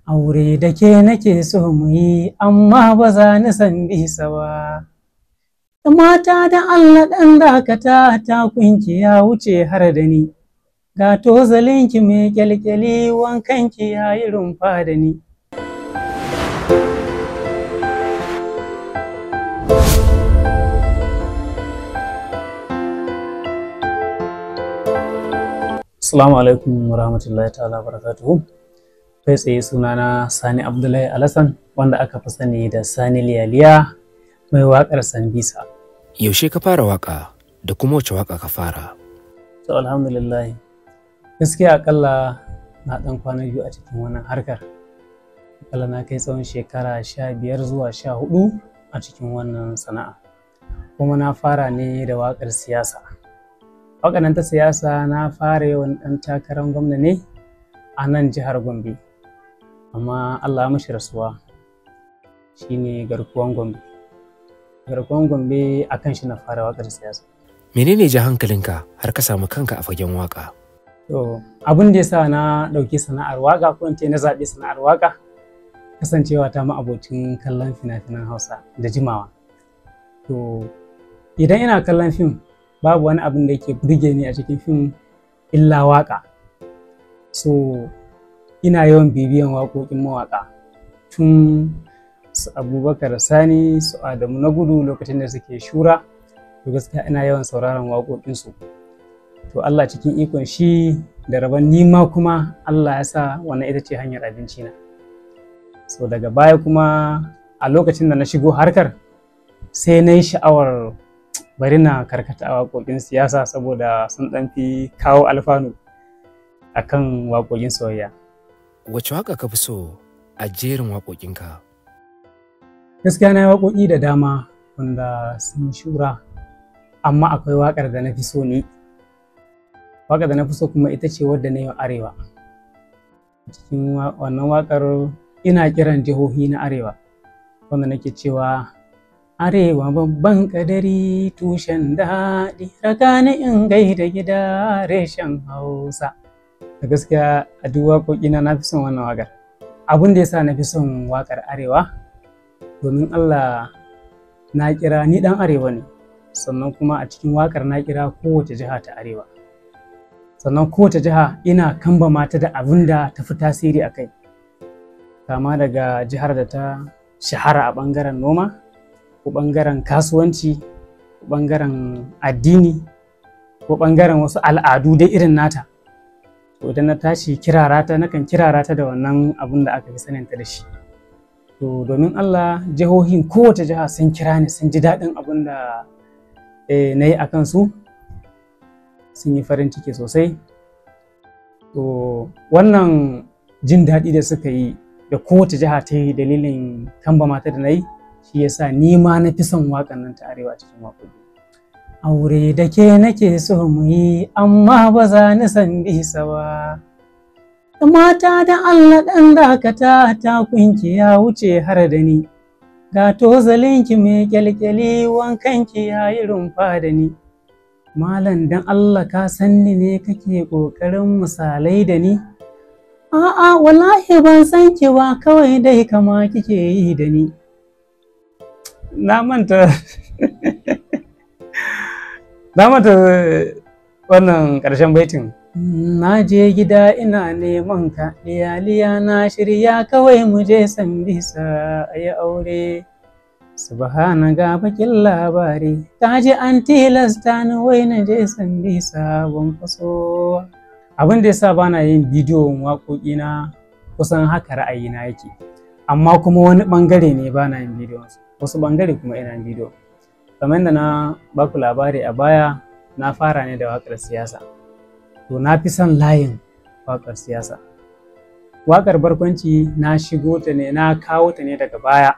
Aure da ke nake so mu yi, amma ba za ni san bisa ba. Mata da Allah ɗan dakata, takunki ya wuce har da ni. Ga tozalinki mai kyalkyali, wankanki ya yi rumfa da ni. Assalamu alaikum wa rahmatullahi ta'ala barakatuhu. Kai tsaye sunana Sani Abdullahi Alassan, wanda aka fi sani da Sani Liyaliya, mai waƙar Sambisa. Yaushe ka fara waƙa da kuma wace waƙa ka fara? To, alhamdulillah. Gaskiya akalla na ɗan kwana 2 a cikin wannan harkar. Akalla na kai tsawon shekara 15 zuwa 14 a cikin wannan sana'a. Kuma na fara ne da waƙar siyasa. Waƙar nan ta siyasa na fara yawan ɗan takarar gwamna ne a nan jihar Gombe. Amma Allah ya mashi rasuwa, shine Garkuwan Gombe. Garkuwan Gombe a kan shi na fara waƙar siyasa. Menene ja hankalinka har ka samu kanka a fagen waƙa? To, abin da ya sa na ɗauki sana'ar waƙa, ko in ce na zaɓi sana'ar waƙa, kasancewa ta ma'abocin kallon fina-finan Hausa da jimawa. To, idan ina kallon fim, babu wani abin da yake burge ni a cikin fim illa waƙa. So, ina yawan bibiyan waƙoƙin mawaƙa tun su Abubakar Sani, su Adamu na Gudu lokacin da suke shura, to gaskiya ina yawan sauraron waƙoƙinsu. To, Allah cikin ikon shi da rabon nima kuma Allah ya sa wannan ita ce hanyar abinci na. So daga baya kuma a lokacin da na shigo harkar, sai na yi sha'awar bari na karkata a waƙoƙin siyasa saboda sun ɗan fi kawo alfanu akan waƙoƙin soyayya. Wace waƙa ka fi so a jerin waƙoƙinka? Gaskiya na yi waƙoƙi da dama wanda sun shura, amma akwai waƙar da na fi so ni. Waƙar da na fi so kuma ita ce wadda na yi wa Arewa. Cikin wannan waƙar ina kiran jihohi na Arewa, wanda nake cewa Arewa babban ƙadari tushen daɗi, raka ni in gaida gida reshen Hausa. Da gaskiya a duk waƙoƙina na fi son wannan waƙar. Abin da ya sa na fi son waƙar Arewa, domin Allah na kira ni ɗan Arewa ne, sannan kuma a cikin waƙar na kira kowace jiha ta Arewa. Sannan kowace jiha ina kambama ta da abin da ta fi tasiri a kai. Kama daga jihar da ta shahara a ɓangaren noma, ko ɓangaren kasuwanci, ko ɓangaren addini, ko ɓangaren wasu al'adu dai irin nata. To, idan na tashi kirara ta, nakan kirara ta da wannan abun da aka fi saninta da shi. To, domin Allah jihohin kowace jiha sun kira ni, sun ji daɗin abun da na yi a kansu, sun yi farin ciki sosai. To, wannan jin daɗi da suka yi da kowace jiha ta yi dalilin kambama ta da na yi, shi ya sa ni ma na fi son waƙar nan ta Arewa cikin waƙoƙi. Aure da ke nake so mu yi, amma ba za ni san bisa ba. Mata da Allah ɗan dakata, takunki ya wuce har da ni. Ga tozalinki mai kyalkyali, wankanki ya yi rumfa da ni. Malam dan Allah ka san ni ne kake ƙoƙarin misalai da ni? A'a, wallahi ban san ki ba, kawai dai kama kike yi da ni. Na manta wannan ƙarshen baitin. Na je gida ina neman ka, liyaliya na shirya kawai mu je Sambisa a yi aure. Subhana ga bakin labari, ta ji an tilasta ni wai na je Sambisa ban faso. Abin da ya sa bana yin bidiyon waƙoƙina kusan haka ra'ayina yake. Amma kuma wani ɓangare ne bana yin bidiyon su, wasu ɓangare kuma ina yin bidiyo. Kamar yadda na baku labari a baya, na fara ne da waƙar siyasa. To, na fi son layin waƙar siyasa. Waƙar barkwanci na shigo ta ne, na kawo ta ne daga baya.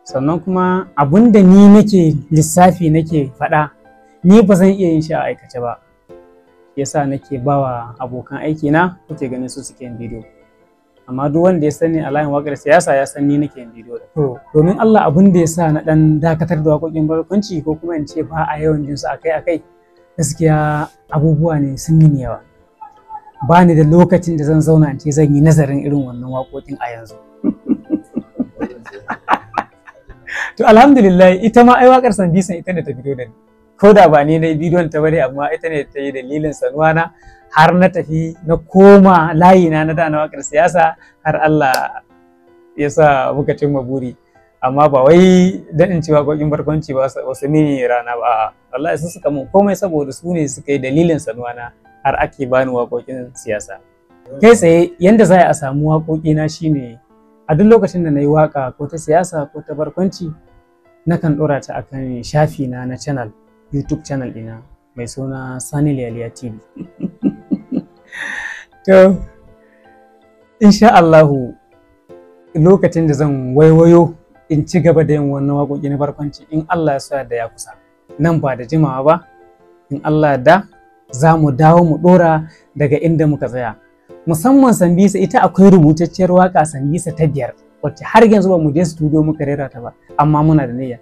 Sannan kuma abun da ni nake lissafi nake faɗa, ni ba zan iya yin shi a aikace ba. Yasa nake bawa abokan aikina, kuke ganin su suke yin bidiyo. Amma duk wanda ya sani a layin waƙar siyasa ya san ni nake yin bidiyo. To, domin Allah abun da ya sa na ɗan dakatar da waƙoƙin barkwanci, ko kuma in ce ba a yawan jin su akai-akai, gaskiya abubuwa ne sun mini yawa. Ba ni da lokacin da zan zauna in ce zan yi nazarin irin wannan waƙoƙin a yanzu. To alhamdulillah, ita ma ai waƙar Sambisan ita ne ta fito da ni. Ko da ba ni na yi bidiyon ta bane, amma ita ne ta yi dalilin sanuwa na har na tafi na koma layi na na da na waƙar siyasa, har Allah ya sa muka cimma buri. Amma ba wai dan in ci waƙoƙin barkwanci ba wasu mini rana ba, a'a, wallahi su suka mun komai, saboda su ne suka yi dalilin sanuwa na har ake bani waƙoƙin siyasa. Kai tsaye yanda za a samu waƙoƙina shine, a duk lokacin da na yi waƙa, ko ta siyasa ko ta barkwanci, nakan ɗora ta akan shafi na na channel, YouTube channel ɗina mai suna Sani Liyaliya TV. To insha Allahu, lokacin da zan waiwayo in ci gaba da yin wannan waƙoƙi na barkwanci, in Allah ya so da ya kusa, nan ba da jimawa ba, in Allah da za mu dawo mu ɗora daga inda muka tsaya. Musamman Sambisa, ita akwai rubutacciyar waƙa Sambisa ta biyar, wacce har yanzu ba mu je studio muka rera ta ba, amma muna da niyya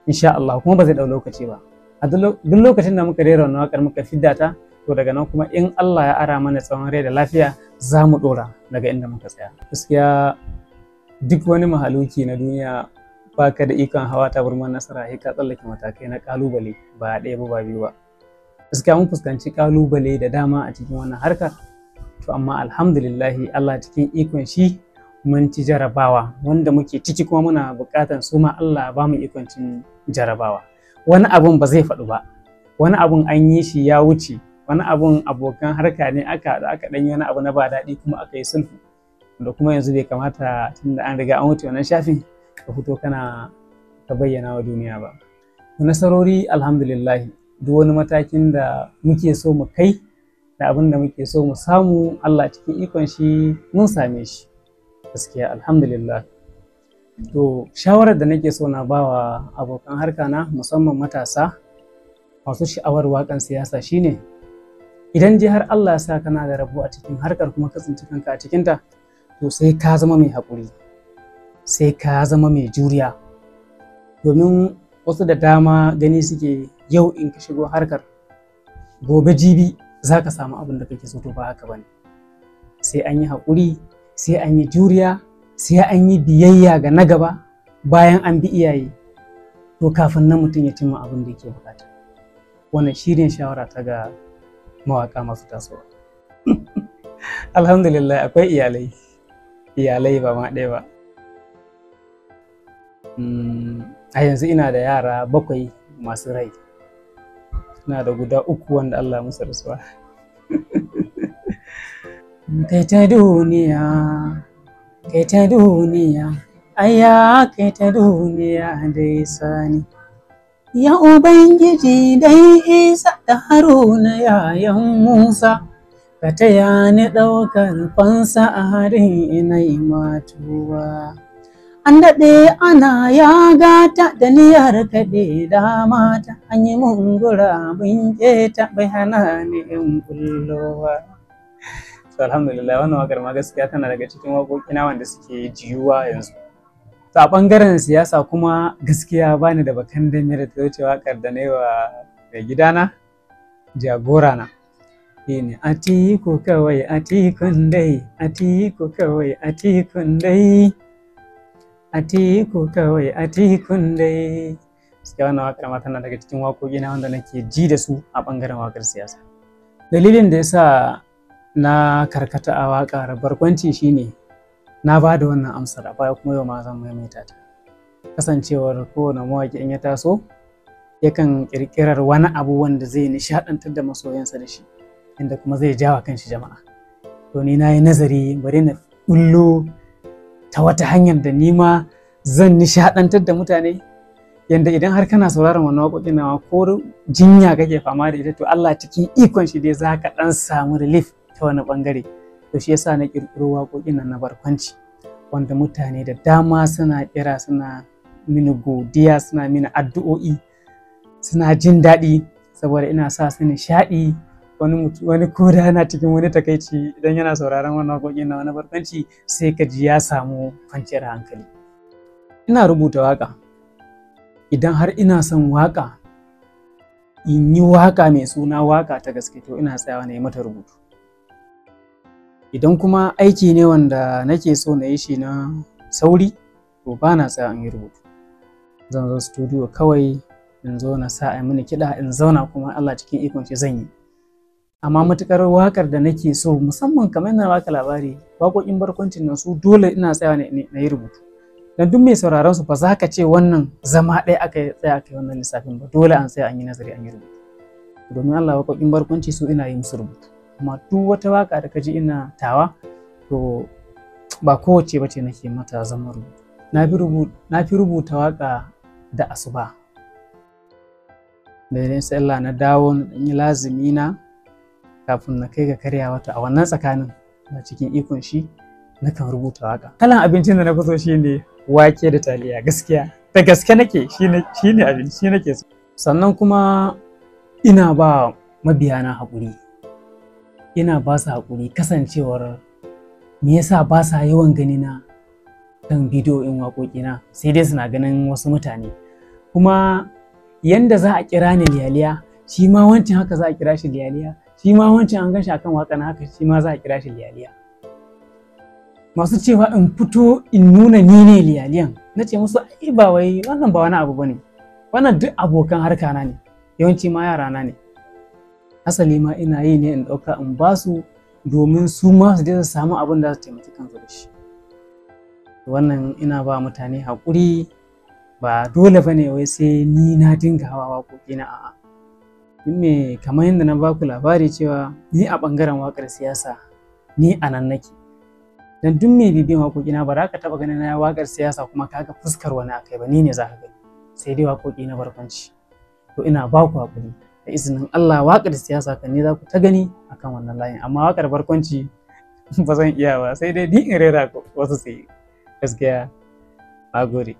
insha Allah, kuma ba zai ɗau lokaci ba. A duk lokacin da muka rera wannan waƙar muka fidda ta, to daga nan kuma in Allah ya ara mana tsawon rai da lafiya, za mu ɗora daga inda muka tsaya. Gaskiya duk wani mahaluki na duniya, baka da ikon hawa tabarmar nasara sai ka tsallake matakai na kalubale, ba ɗaya ba, ba biyu ba. Gaskiya mun fuskanci kalubale da dama a cikin wannan harkar. To amma alhamdulillahi, Allah cikin ikon shi mun ci jarabawa wanda muke ciki, kuma muna buƙatan su ma Allah ba mu ikon cin jarabawa. Wani abun ba zai faɗu ba, wani abun an yi shi ya wuce, wani abun abokan harka ne aka haɗu aka ɗan yi wani abu na ba daɗi, kuma aka yi sulhu, da kuma yanzu bai kamata, tunda an riga an wuce wannan shafin, ka fito kana ka bayyana wa duniya ba. Nasarori, alhamdulillah, duk wani matakin da muke so mu kai da abin da muke so mu samu, Allah cikin ikon shi mun same shi, gaskiya alhamdulillah. To shawarar da nake so na bawa abokan harka na, musamman matasa masu sha'awar waƙan siyasa, shine idan dai har Allah ya sa kana da rabo a cikin harkar kuma ka tsinci kanka a cikinta, to sai ka zama mai haƙuri, sai ka zama mai juriya, domin wasu da dama gani suke yau in ka shigo harkar, gobe jibi za ka samu abin da kake so. To ba haka bane. Sai an yi haƙuri, sai an yi juriya, sai an yi biyayya ga na gaba, bayan an bi iyaye, to kafin nan mutum ya cimma abin da yake bukata. Wannan shirin shawara ta ga mawaƙa masu tasowa. Alhamdulillah, akwai iyalai, iyalai ba ma ɗaya ba. A yanzu ina da yara bakwai masu rai, ina da guda uku wanda Allah musu rasuwa. Kai ta duniya, kai ta duniya, aya kai ta duniya dai Sani. Ya Ubangiji dai Isa da Haruna yayan Musa, ka taya ni ɗaukar fansa a harin inai matuwa. An daɗe ana yaga ta da niyyar kaɗe da mata, an yi mun gurabun keta, bai hana ni in bullowa. To alhamdulillah, wannan waƙar ma gaskiya tana daga cikin waƙoƙina wanda suke jiyuwa yanzu. To a ɓangaren siyasa kuma, gaskiya bani da bakan dami da ta wuce waƙar da na yi wa mai gidana, jagorana. Shine Atiku kawai, Atikun dai, Atiku kawai, Atikun dai. Atiku kawai, Atikun dai. Gaskiya wannan waƙar ma tana daga cikin waƙoƙina wanda nake ji da su a ɓangaren waƙar siyasa. Dalilin da yasa na karkata a waƙar barkwanci shine, na ba da wannan amsar a baya, kuma yau ma zan maimaita ta. Kasancewar kowane mawaƙi in ya taso yakan ƙirƙirar wani abu wanda zai nishaɗantar da masoyansa da shi, inda kuma zai jawa kanshi jama'a. To ni na yi nazari, bari na ɓullo ta wata hanyar da ni ma zan nishaɗantar da mutane, yanda idan har kana sauraron wannan waƙoƙin nawa, ko jinya kake fama da ita, to Allah cikin ikon shi dai za ka ɗan samu relief ta wani ɓangare. To shi yasa na ƙirƙiro waƙoƙin nan na barkwanci, wanda mutane da dama suna kira suna mini godiya, suna mini addu'o'i, suna jin daɗi saboda ina sa su nishaɗi. Wani koda yana cikin wani takaici, idan yana sauraron wannan waƙoƙin na wani barkwanci, sai ka ji ya samu kwanciyar hankali. Ina rubuta waƙa. Idan har ina son waƙa, in yi waƙa mai suna waƙa ta gaske, to ina tsayawa na yi mata rubutu. Idan kuma aiki ne wanda nake so na yi shi na sauri, to ba na tsaya in yi rubutu. Zan zo studio kawai in zo na sa a mini kiɗa in zauna, kuma Allah cikin ikon shi zan yi. Amma matuƙar waƙar da nake so, musamman kamar na baka labari waƙoƙin barkwancin nan, su dole ina tsaya ne na yi rubutu. Dan duk mai sauraron su ba za ka ce wannan zama ɗaya aka tsaya aka yi wannan lissafin ba, dole an tsaya an yi nazari, an yi rubutu. Domin Allah, waƙoƙin barkwanci su ina yi musu rubutu. Amma duk wata waƙa da ka ji ina tawa, to ba kowace ba ce nake mata zama rubutu. Na fi rubuta waƙa da asuba. Da idan sai Allah na dawo na ɗan yi lazimi na kafin na kai ga karyawa, to a wannan tsakanin na cikin ikon shi nakan rubuta waƙa. Kalan abincin da na fi so shine wake da taliya, gaskiya. Da gaske nake, shine abinci nake so. Sannan kuma ina ba mabiyana haƙuri. Ina ba su haƙuri kasancewar me yasa ba sa yawan ganina kan bidiyoyin waƙoƙina, sai dai suna ganin wasu mutane. Kuma yanda za a kira ni Liyaliya, shi ma wancan haka za a kira shi Liyaliya, shi ma wancan an ganshi akan waƙa na haka shi ma za a kira shi Liyaliya. Masu cewa in fito in nuna ni ne Liyaliyan, na ce musu ai ba wai wannan ba wani abu bane. Wannan duk abokan harka na ne, yawanci ma yara na ne. Asali ma ina yi ne in ɗauka in ba su domin su ma su je su samu abin da za su taimaki kansu da shi. Wannan ina ba mutane haƙuri, ba dole ba ne wai sai ni na dinga hawa waƙoƙi na, a'a. Duk me kamar yadda na baku labari cewa ni a ɓangaren waƙar siyasa ni a nan nake. Dan duk mai bibiyan waƙoƙi na ba za ka taɓa ganin na yi waƙar siyasa kuma ka ga fuskar wani a kai ba, ni ne za ka gani. Sai dai waƙoƙi na barkwanci. To ina ba ku haƙuri, da izinin Allah waƙar siyasa kan ne za ku ta gani akan wannan layin, amma waƙar barkwanci ba zan iya ba, sai dai ni in rera wasu su yi. Gaskiya, na gode.